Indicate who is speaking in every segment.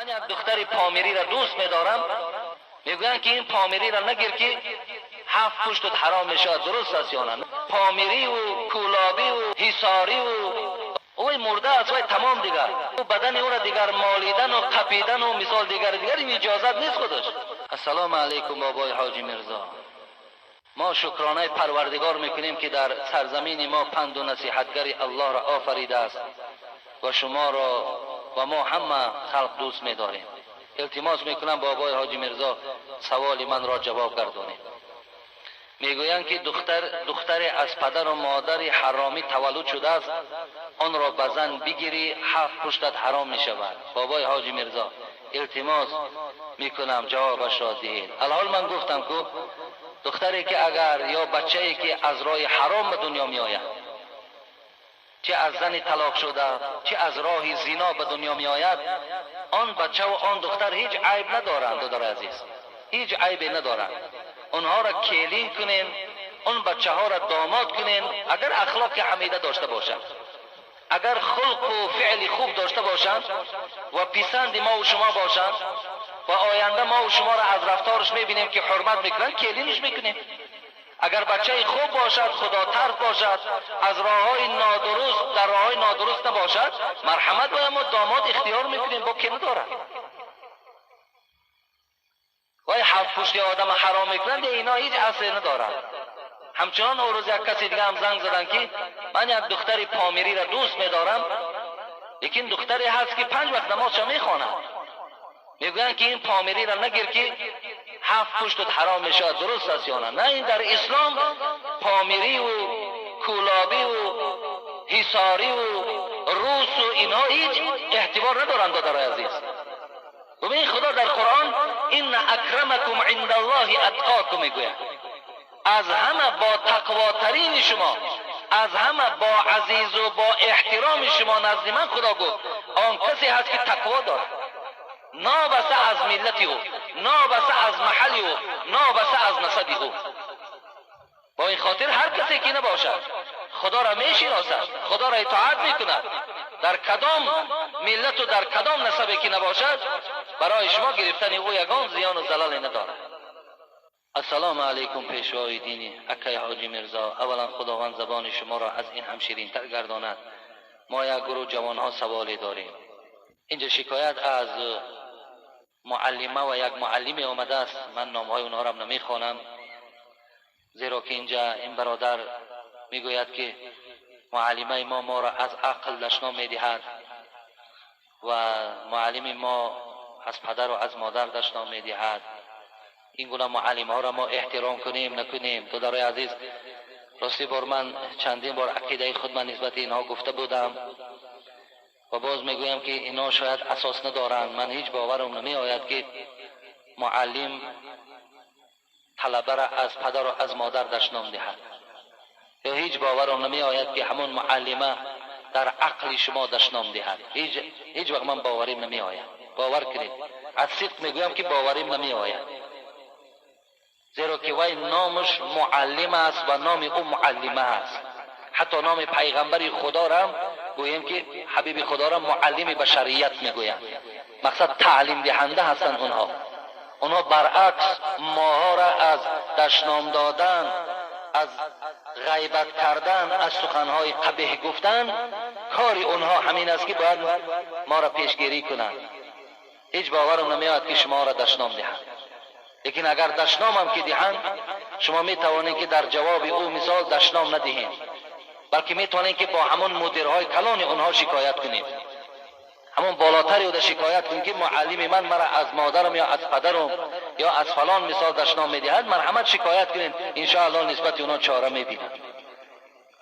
Speaker 1: Ман як духтари помириро дӯст медорам. Мегӯянд, ки ин помириро нагир, ки ҳафт пуштат ҳаром мешавад. Дуруст аст ё не? Помириву кӯлобиву ҳисориву вой мурда аст, вой тамом, дигар бадани ӯро дигар молидану қапидану мисол дигар дигар ин иҷозат нест худаш. Ассалому алайкум, бобои ҳоҷи Мирзо. Мо шукронаи Парвардигор мекунем, ки дар сарзамини мо панду насиҳатгари Аллоҳро офаридааст ва шуморо ва мо ҳама халқ дӯст медорем. Илтимос мекунам, бобои ҳоҷи Мирзо, саволи манро ҷавоб гардонед. Мегӯянд, ки духтаре аз падару модари ҳаромӣ таваллуд шудааст, онро ба зан бигирӣ, ҳафт пуштат ҳаром мешавад. Бобои ҳоҷи Мирзо, илтимос мекунам, ҷавобашро диҳед. Алҳол ман гуфтам, ку духтаре ки агар ё бачае ки аз роҳи ҳаром ба дунё меояд, чӣ аз зани талоқ шуда, чӣ аз роҳи зино ба дунё меояд, он бачаву он духтар ҳеҷ айб надоранд. Додари азиз, ҳеҷ айбе надоранд. Онҳоро келин кунем, он бачаҳоро домод кунем, агар ахлоқи ҳамида дошта бошанд, агар хулқу феъли хуб дошта бошанд ва писанди мову шумо бошанд ва оянда мову шуморо аз рафтораш мебинем, ки ҳурмат мекунанд, келинш мекунем. Агар бачаи хуб бошад, худотарс бошад, аз роҳҳои нодуруст, дар роҳҳои нодуруст набошад, марҳамат, бояд мо домод ихтиёр мекунем, бо ки надорад. Вай ҳафт пушти одама ҳаром мекунанд, ино ҳеҷ асле надоранд. Ҳамчунон он рӯз як каси дига ҳам занг заданд, ки ман як духтари помириро дӯст медорам, лекин духтаре ҳаст, ки панҷ вақт намозша мехонад. Мегӯянд, ки ин помириро нагир, ки ҳафт пуштат ҳаром мешавад. Дуруст аст ё не? На, ин дар ислом помириву кӯлобиву ҳисориву русу инҳо ҳеҷ эътибор надоранд. Додарои азиз, бубин, Худо дар Қуръон «Инна акрамакум индаллоҳи атқокум» мегӯяд. Аз ҳама бо тақвотарини шумо, аз ҳама бо азизу бо эҳтироми шумо назди ман, Худо гуфт, он касе ҳаст, ки тақво дорад, нобаста аз миллати ӯ, нобаста аз маҳалли ӯ, нобаста аз насаби ӯ. Бо ин хотир ҳар касе ки набошад, Худоро мешиносад, Худоро итоат мекунад, дар кадом миллату дар кадом насабе ки набошад, барои шумо гирифтани ӯ ягон зиёну залале надорад. Ассалому алайкум, пешвои динӣ, акай ҳоҷи Мирзо. Аввалан, Худованд забони шуморо аз ин ҳам ширинтар гардонад. Мо як гурӯҳ ҷавонҳо саволе дорем. Инҷа шикоят аз муаллима ва як муаллиме омадааст. Ман номҳои онҳоро намехонам, зеро ки инҷа ин бародар мегӯяд, ки муаллимаи мо моро аз ақл дашном медиҳад ва муаллими мо аз падару аз модар дашном медиҳад. Ин гуна муаллимҳоро мо эҳтиром кунем, накунем? Додарои азиз, рости бор ман чандин бор ақидаи худ ман нисбати инҳо гуфта будам ва боз мегӯям, ки инҳо шояд асос надоранд. Ман ҳеҷ боварам намеояд, ки муаллим талабара аз падару аз модар дашном диҳад, ё ҳеҷ боварам намеояд, ки ҳамон муаллима дар ақли шумо дашном диҳад. Ҳеҷ вақт ман боварим намеояд. Бовар кунед, аз сидқ мегӯям, ки боварим намеояд, зеро ки вай номаш муаллим аст ва номи ӯ муаллима аст. Ҳатто номи пайғамбари Худорам гӯем, ки ҳабиби Худоро муаллими башарият мегӯянд, мақсад таълимдиҳанда ҳастанд онҳо. Онҳо баръакс моҳоро аз дашном додан, аз ғайбат кардан, аз суханҳои қабеҳ гуфтан, кори онҳо ҳамин аст, ки бояд моро пешгирӣ кунанд. Ҳеҷ боварам намеояд, ки шуморо дашном диҳанд. Лекин агар дашномам ки диҳанд, шумо метавонед, ки дар ҷавоби ӯ мисол дашном надиҳед, балки метавонед, ки бо ҳамон мудирҳои калони онҳо шикоят кунед, ҳамон болотари ӯда шикоят кунед, ки муаллими ман мара аз модарам ё аз падарам ё аз фалон мисол дашном медиҳад. Марҳамат, шикоят кунед, иншоаллоҳ нисбати онҳо чора мебинад.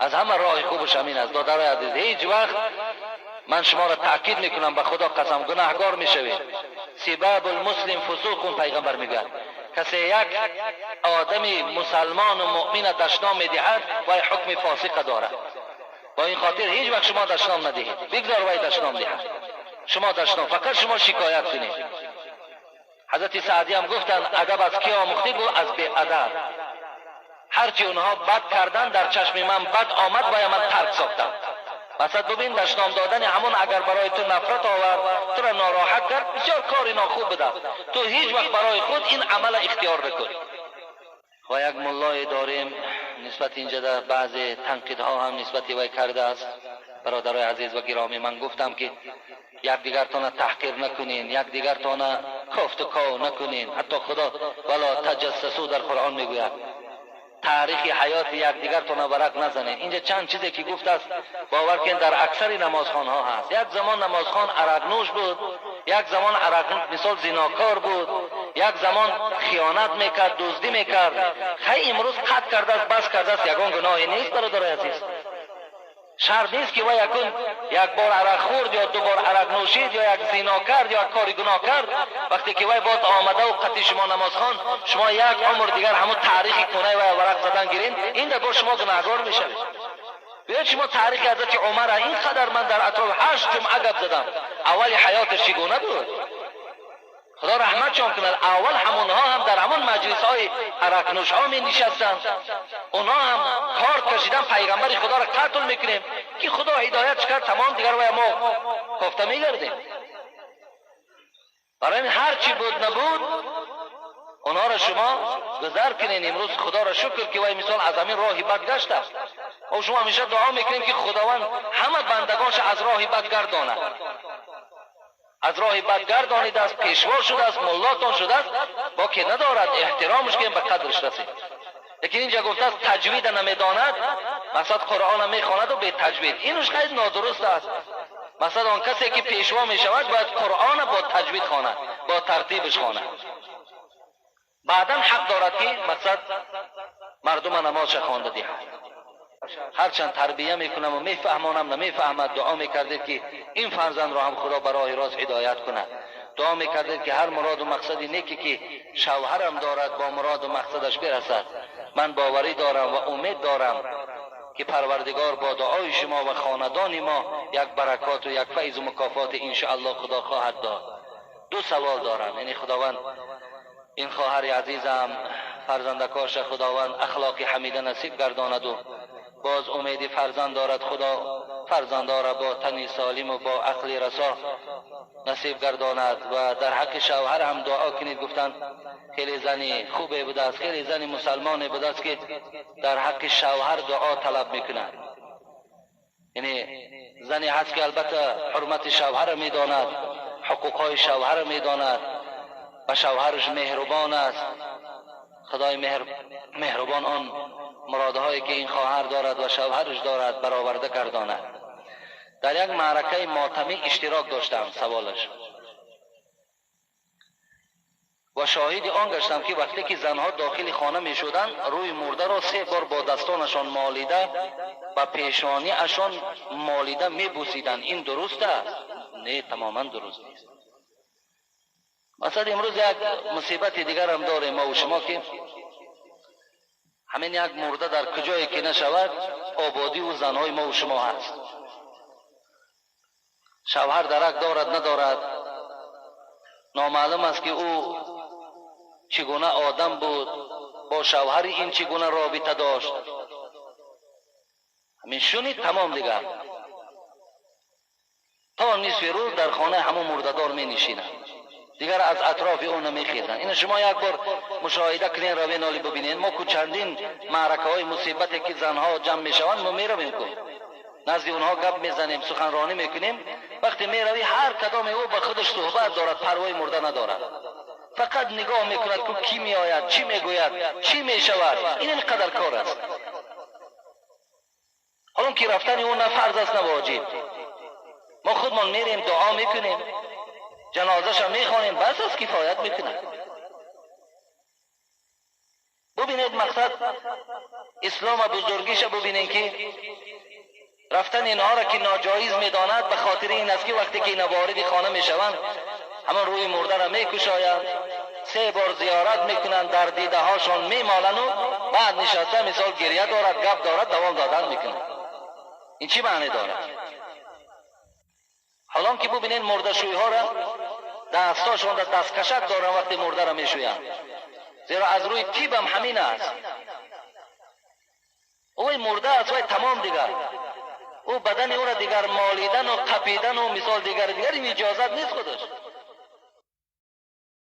Speaker 1: Аз ҳама роҳи хубаш ҳамин аст. Додарои азиз, ҳеҷ вақт ман шуморо таъкид мекунам, ба Худо қасам, гунаҳгор мешавед. «سباب المسلم فسوق» пайғамбар мегӯяд, касе як одами мусалмону муъмина дашном медиҳад, вай ҳукми фосиқа дорад. Бо ин хотир ҳеҷ вақт шумо дашном надиҳед. Бигзор вай дашном диҳад, шумо дашном, фақат шумо шикоят кунед. Ҳазрати Саъдӣ ҳам гуфтанд: «Адаб аз кӣ омӯхтӣ?» Гуфт: «Аз беадаб». Ҳарчи онҳо бад кардан, дар чашми ман бад омад, вая ман тарк сохтам. Масалан бибин, дашном додани ҳамон агар барои ту нафрат овард, туро нороҳат кард, бисёр кори нохуб буда. Ту ҳеҷ вақт барои худ ин амала ихтиёр накун. Ва як муллое дорем, нисбат инҷа дар баъзе танқидҳо ҳам нисбати вай кардааст. Бародарои азиз ва гиромӣ, ман гуфтам ки якдигартона таҳқир накунин, якдигартона кофту ков накунин. Ҳатто Худо вала таҷассасу дар Қуръон мегӯяд, таърихи ҳаёти якдигартона варақ назанед. Инҷа чанд чизе ки гуфтааст, бовар кунед, дар аксари намозхонҳо ҳаст. Як замон намозхон арақнӯш буд, як замон арақ мисол зинокор буд, як замон хиёнат мекард, дуздӣ мекард. Хай, имрӯз қатъ кардааст, бас кардааст, ягон гуноҳе нест, бародарои азиз. Шарт нест ки вай якун як бор арақ хӯрд ё ду бор арақ нӯшид ё як зино кард ё як кори гуноҳ кард, вақте ки вай боз омадаву қатъи шумо намоз хонд, шумо як умр дигар ҳамун таърихи кунаи вай варақ задан гирин, ин дар бор шумо гунаҳгор мешавед. Биёед, шумо таърихи ҳазрати Умара, ин қадар ман дар атроф 8 ҷумъа гап задам, аввали ҳаёташ чӣ гуна буд? Худо раҳматшон кунад, аввал ҳамонҳо ҳам дар ҳамон маҷлисҳои арақнӯшҳо менишастанд. Онҳо ҳам кор кашидан, пайғамбари Худоро қатл мекунем, ки Худо ҳидоятш кард, тамом, дигар вай мо кофта мегардем. Барои ҳамин ҳар чӣ буд набуд, онҳоро шумо гузар кунед. Имрӯз Худоро шукр ки вай мисол аз ҳамин роҳи бад гаштааст. Мо шумо ҳамеша дуо мекунем ки Худованд ҳама бандагонша аз роҳи бад гардонад. Аз роҳи бад гардонидааст, пешво шудааст, муллотон шудааст, боке надорад, эҳтиромаш кунем, ба қадрш расид. Лекин инҷа гуфтааст, таҷвида намедонад, мақсад Қуръона мехонаду бетаҷвид. Инуш хеле нодуруст аст. Масалан, он касе ки пешво мешавад, бояд Қуръона бо таҷвид хонад, бо тартибаш хонад. Баъдан ҳақ дорад ки мақсад мардума намозша хонда диҳад. Ҳарчанд тарбия мекунам ва мефаҳмонам, намефаҳмад. Дуо мекардед ки ин фарзандро ҳам Худо ба роҳи рост ҳидоят кунад. Дуо мекардед ки ҳар муроду мақсади неке ки шавҳарам дорад, бо муроду мақсадаш бирасад. Ман боварӣ дорам ва умед дорам ки Парвардигор бо дуои шумо ва хонадони мо як баракоту як файзу мукофоти иншоаллоҳ Худо хоҳад дод. Ду савол дорам. Яъне Худованд ин хоҳари азизам, фарзандакоша Худованд ахлоқи ҳамида насиб гардонаду боз умеди фарзанд дорад, Худо фарзандора бо тани солиму бо ақли расо насиб гардонад. Ва дар ҳаққи шавҳар ҳам дуо кунед. Гуфтанд, хеле зани хубе будааст, хеле зани мусалмоне будааст ки дар ҳаққи шавҳар дуо талаб мекунад. Яъне зане ҳаст ки албатта ҳурмати шавҳарро медонад, ҳуқуқҳои шавҳарро медонад, ба шавҳараш меҳрубон аст. Худои меҳрубон он муродҳое ки ин хоҳар дорад ва шавҳараш дорад, бароварда гардонад. Дар як маъракаи мотамӣ иштирок доштам, саволаш, ва шоҳиди он гаштам ки вақте ки занҳо дохили хона мешуданд, рӯи мурдаро се бор бо дастонашон молида, ба пешониашон молида мебусиданд. Ин дуруст аст? Не, тамоман дуруст нест. Масалан, имрӯз як мусибати дигарам дорем мо шумо, ки ҳамин як мурда дар куҷое ки нашавад, ободиву занҳои мо шумо ҳаст. Шавҳар дарак дорад, надорад, номаълум аст ки ӯ чӣ гуна одам буд, бо шавҳари ин чӣ гуна робита дошт. Ҳамин шунид, тамом, дигар то нисфи рӯз дар хонаи ҳамон мурдадор менишинад, дигар аз атрофи ӯ намехезанд. Ина шумо як бор мушоҳида кунед, равен, оли бибинед. Мо ку чандин маъракаҳои мусибате ки занҳо ҷамъ мешаванд, мо меравем ку, назди онҳо гап мезанем, суханронӣ мекунем. Вақте меравӣ, ҳар кадоме ӯ ба худаш суҳбат дорад, парвои мурда надорад, фақат нигоҳ мекунад ку кӣ меояд, чӣ мегӯяд, чӣ мешавад. Ин ин қадар кор аст. Ҳолон ки рафтани ӯ на фарз аст, на воҷиб. Мо худмон мерем, дуо мекунем, ҷанозаша мехонем, бас аст, кифоят мекунад. Бубинед, мақсад ислома бузургиша бубинед, ки рафтани инҳоро ки ноҷоиз медонад, ба хотири ин аст ки вақте ки ина вориди хона мешаванд, ҳамон рӯи мурдаро мекушоянд, се бор зиёрат мекунанд, дар дидаҳошон мемолану баъд нишаста, мисол, гирья дорад, гап дорад, давом додан мекунад. Ин чӣ маъне дорад? Ҳолон ки бубинед, мурдашӯйҳоро дастҳошон дар дасткашак доранд, вақте мурдаро мешӯянд, зеро аз рӯи тибам ҳамин аст. Вай мурда аст, вай тамом дигар. Ӯ бадани ӯро дигар молидану қапидану мисол дигар дигар ин иҷозат нест худаш.